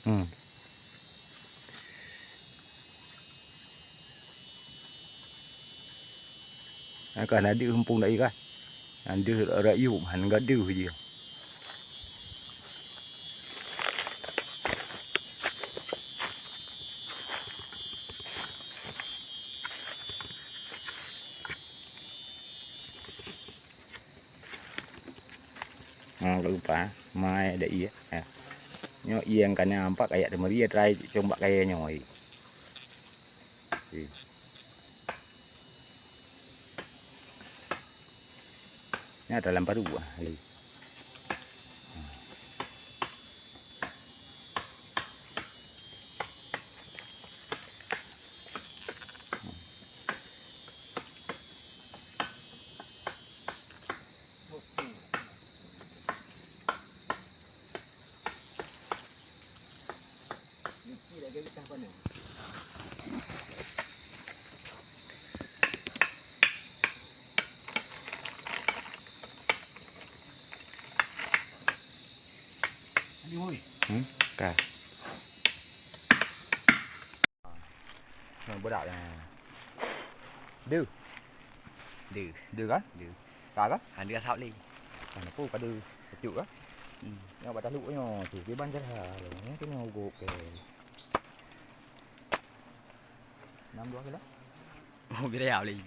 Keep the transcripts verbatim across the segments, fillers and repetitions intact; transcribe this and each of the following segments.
Hmm. Nah, kan ada humpung dak iya kan? Ada rakyat han gaduh je. Ha, ka lupa. Mai ada iya. Ha. Nyoe iya nyang kana ampak kayak teumeri ya trai combak kaya nyoe. Ih. Nya dalam baru ah. Hmm, ka. Nah, bedak dah. Deuh. Deuh. Deuh kan? Deuh. Ka kan? Ada asap lagi. Mana pun kada kecuk kan? Hmm. Yang batang luk nyo tu, dia banjar ha. Yang tu nyo ugok ke. Enam dua kilo. Oh, bira ya lagi.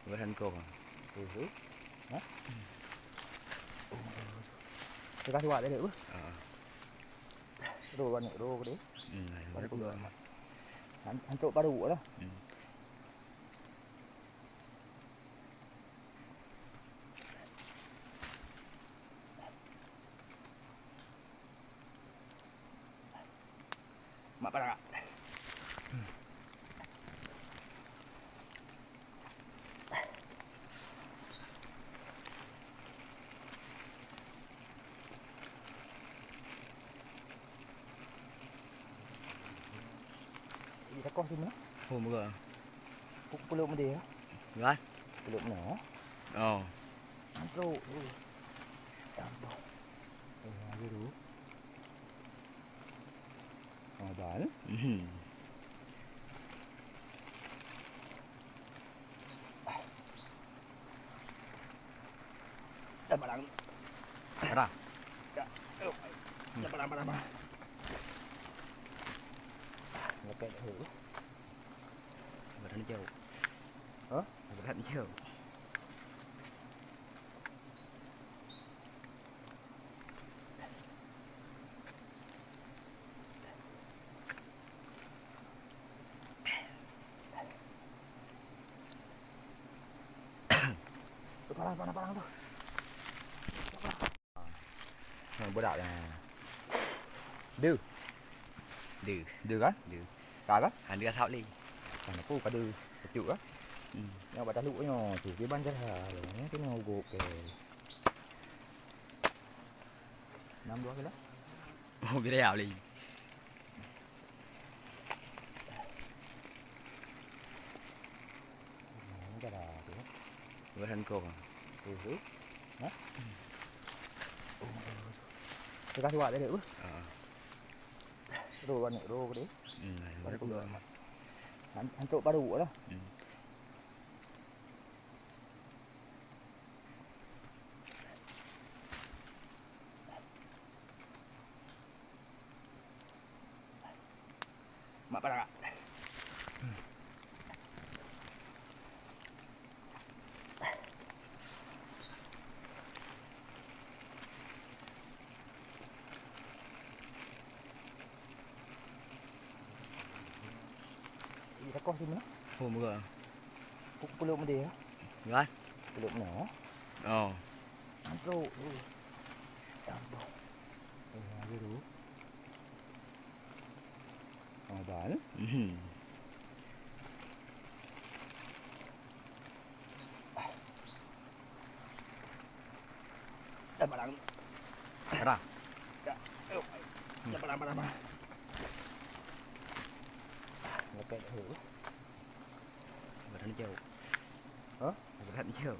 Bukan kau. Eh, eh. Ha? Tengah dua tadi apa? Ha. Ro banyak ro ke dia? Hmm, baru dua. Han-, hantuk baru lah. Hmm. Mak parak. Di sakoh tu mana? Oh, mega. Pu-, puluk mede ya? Kan? Puluk mana? Oh. Masuk tu. Ya Allah. Eh, ada tu. Abal. Mhm. Dah barang. Dah. Ya. Ayo. Dah barang, barang, barang. Lepas tu. Barang jauh. Hah? Barang jauh. Palang, palang, palang tu. Ha, bedak dah. Deuh. Deuh. Deuh kan? Deuh. Ka kan? Ha, deuh asap lagi. Mana pun kada kecuk kan? Hmm. Yang batang luk nyo tu, dia banjar ha. Yang tu nyo ugok ke. Enam dua kilo. Oh, bira ya lagi. Bukan kau. Eh, eh. Ha? Tengah dua tadi apa? Ha. Ro banyak ro ke dia? Hmm, baru dua. Han-, hantuk baru lah. Hmm. Mak parak. Di sakoh tu mana? Oh, mega. Pu-, puluk mede ya? Kan? Puluk mana? Oh. Masuk tu. Ya Allah. Eh, ada tu. Abal. Mhm. Dah barang. Dah. Ya. Ayo. Dah barang, barang, barang. Lepas tu. Tan jauh. Hah? Berat jauh.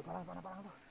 Palang, palang, palang tu.